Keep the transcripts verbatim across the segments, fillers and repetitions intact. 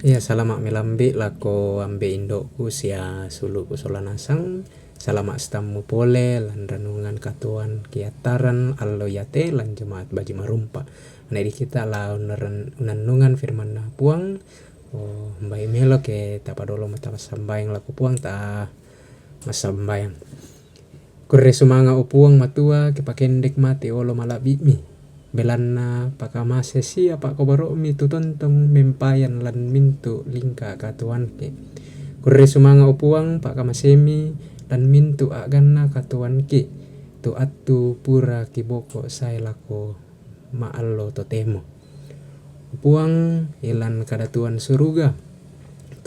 Iya, salama' melambi' lako ambe' indo'ku sia sulu'ku sola nasang. Salama' stammu pole lan renungan katuoan kiattaran allo iate lan Jemaat Baji Marumpa. Ana' di kita la unren-, unannungan firmanna Puang. Oh, mbai melo ke tapadolo mata massambayang lako Puang ta massambayang. Kurre sumanga', o Puang Matua, kipakendek mate olo mala'bi'mi. Belanna pakamase sia pa'koboro'mi tu tontong mempayan lan mintu' lingka' katuoanki. Kurre sumanga', o Puang, pakamasemi lan mintu' a'ganna katuoanki, tu attu pura kiboko sae lako ma'allo totemo. Puang, ilan kadatuan suruga,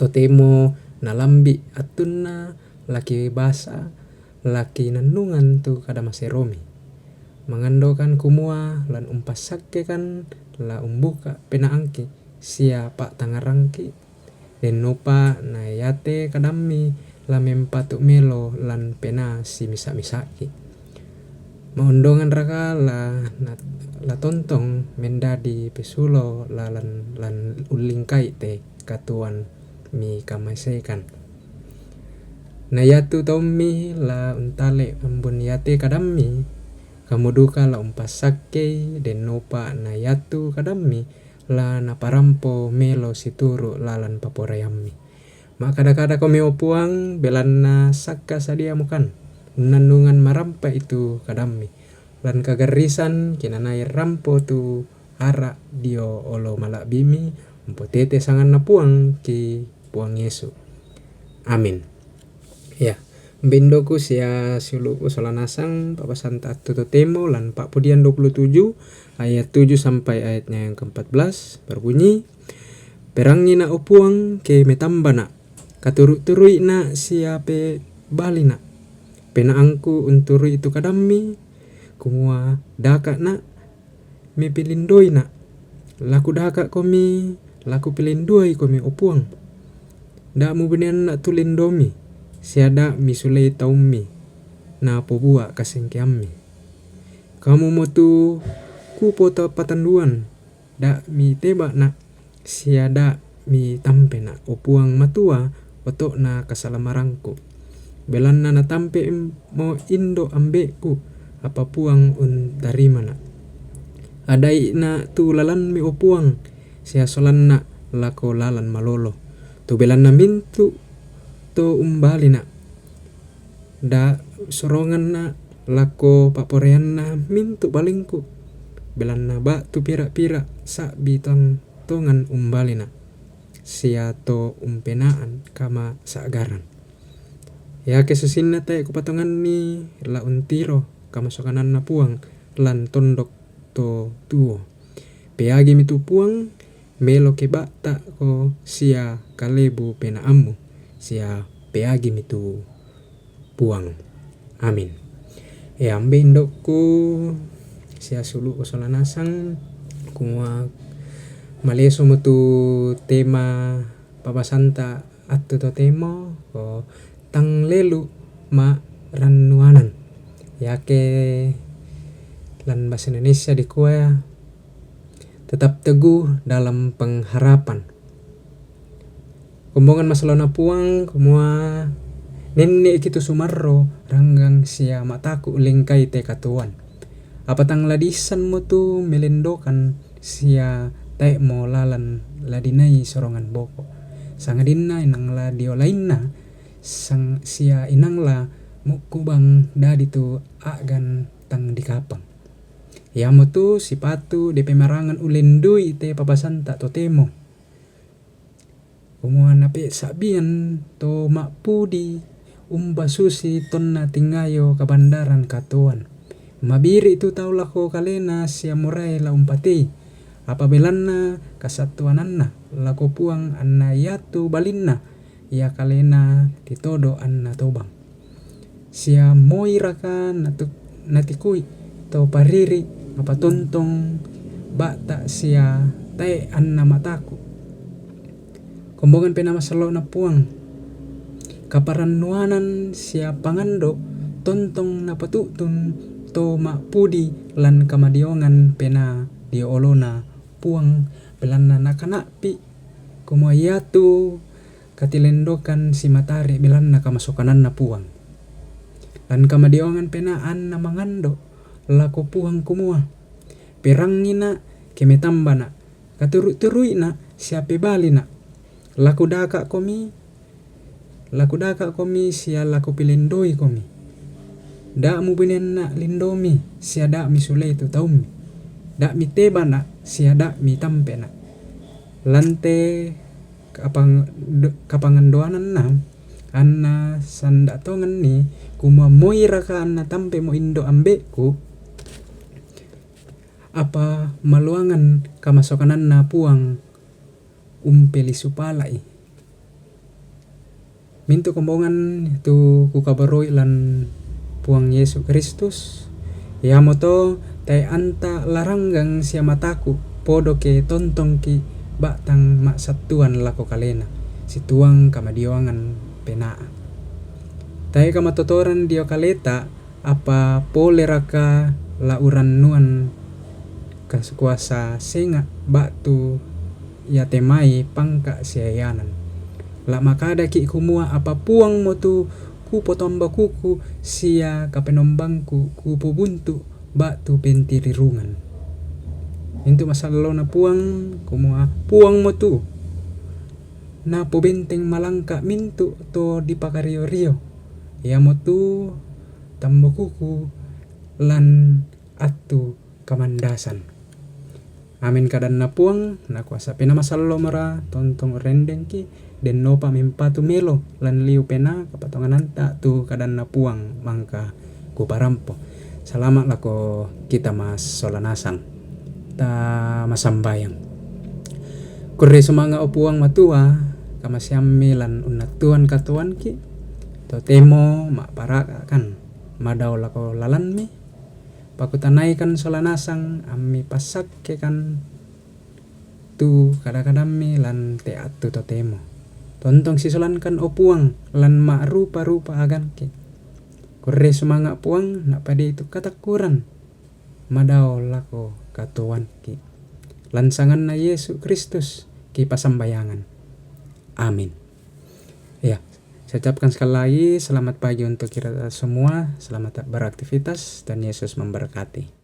totemo nalambi' attunna laki basa, laki nannungan tu kada maseromi. Mangandokan kumua lan umpassakkekan la umbuka penaangki sia pa'tangarangki, dennopa na iate kadammi la mempatu melo lan penaa simisa-misa'ki. Maondongan raka la, na, la tontong mendadi pesulo lalan lan ullingkai te katuoan mikamasekan. Na iatu taummi la untale ambun iate kadammi, kamu duka la umpassakkei, dennopa na iatu kadammi la naparampo melo situru' lalan paporeammi. Ma'kada-kada komi, o Puang, belanna sakka sadiamokan unnannungan marampa itu kadammi. Lan kagarrisan kinanai rampo tu ara' dio olo mala'bi'mi, umpotete sanganna Puang ki Puang Yesu. Amin. Ya, ambe' indo'ku sia sulu'ku sola nasang, pa'basanta attu totemo lan Pa'pudian dua puluh tujuh ayat tujuh sampai ayatnya yang keempat belas, berbunyi, Perangngi na', o Puang, ke metambana', katuru'-turui'na' sia pebalina'. Penaangku unturu'i tu kadammi, kumua daka'na' mipilindoina'. Laku daka'komi, laku pilindoikomi, o Puang. Da' mubuneanna' tu lindomi, sia da' misulei taummi napobua' kasengkeammi. Kamumo tu kupota patanduan, da' miteba'na', sia da' mitampena', o Puang Matua, oto'na kasalamarangku. Belanna natampe'mo indo' ambe'ku, apa Puang untarimana'. Adai'na' tu lalanmi, o Puang, sia solanna' lako lalan malolo. Tu belanna mintu' to umbalina', da' soronganna' lako pa'poraianna mintu' balingku, belanna ba'tu pira-pira sa'bi tang tongan umbalina', sia to umpenaan kamasa'garan. Iake susinna tae' kupatonganni la untiro kamasokananna Puang lan tondok to tuo. Peagimi tu Puang, melo ke ba'ta'ko sia kalebu penaammu, sia peagimi tu Puang. Amin. E, ambe' indo'ku sia sulu'ku sola nasang, kumua malesomo tu tema pa'basanta attu totemo, ko tang lelu ma'rannuanan. Iake lan bahasa Indonesia dikua tetap teguh dalam pengharapan. Kombongan masalona Puang, kumua nenne'ki tu sumarro ranggang sia mataku' lengkai te katuoan. Apa tang la diissanmo tu melendokan sia tae'mo lalan la dinai sorongan boko'. Sangadinna inang la dio lainna, sang-, sia inang la mukkubang dadi tu a'gan tang dikapang. Iamotu sipatu de' pemarangan ulendui te pabasanta totemo. Kumua napesa'bian to ma'pudi umbasusi tonna tingayo kabandaran katuoan. Mabiri' tu tau lako kalena sia morai la umpatei, apa belanna kasattuananna lako Puang anna iatu balinna, ia kalena titodo' anna tobang. Sia moiraka natu-, natikui to pariri', apa tontong ba'ta sia tae' anna mataku'. Kombongan Penaa Masallo'na Puang. Kaparannuanan sia pangando' tontong napatu'tun to ma'pudi lan kamadiongan penaa dio olona Puang, belanna nakana'pi Kumua iatu katilendokan simatari' belanna kamasokananna Puang. Lan kamadioangan penaa anna mangando lako Puang kumua, "Perangina' ke metambana', katuru-turui'na' sia pebalina'. Lakudaka'komi, lakudaka'komi sia lakupilendoikomi. Da' mubinenna' lindomi sia da' misulei tu taummi. Da' mitebana' sia da' mitampe'na'." Lan te kapang-, do-, kapangandoananna, anna sanda' tonganni, kumua, "Moiraka anna tampe'mo indo' ambe'ku, apa maloangan kamasokananna Puang umpelisu pala'i." Mintu' kombongan tu kukabaroi lan Puang Yesu Kristus, iamoto tae' anta' laranggang sia mataku', podo ke tontongki' ba'tang ma'sattuan lako Kalena, situang kamadioangan penaa. Tae' kamatotoran dio kaleta, apa poleraka la urannuan kas-, kuasa senga' ba'tu iate mai pangka' siayanan. La makadaki' kumua, "Apa Puangmo tu kupotomba kuku sia kapenombangku kupobuntu' ba'tu pentirirungan." Mintu' masallona Puang, kumua, "Puangmo tu napobenteng malangka' mintu' to dipakario-rio, iamotu tambo kuku lan attu kamandasan." Amin. Kadanna Puang, nakuasa Penaa Masallomora, tontong rendengki', dennopa mempatu melo lan liu penaa kapatongananta tu kadanna Puang mangka kuparampo. Salama' lako kita massola nasang. Ta masambayang. Kurre sumanga', o Puang Matua, kamaseammi lan unnattuan katuoanki', totemo ma'parakakan madao lako lalanmi, pakutanaikan sola nasang ammi passakkekan tu kada-kadammi lan te attu totemo. Tontong sisolankan, o Puang, lan ma'rupa-rupa aganki. Kurre sumanga', Puang, na'padei tu katakkuran madao lako katuoanki'. Lan sanganna Yesu Kristus kipasambayangan. Amin. Ya, saya ucapkan sekali lagi selamat pagi untuk kita semua. Selamat beraktivitas. Tuhan Yesus memberkati.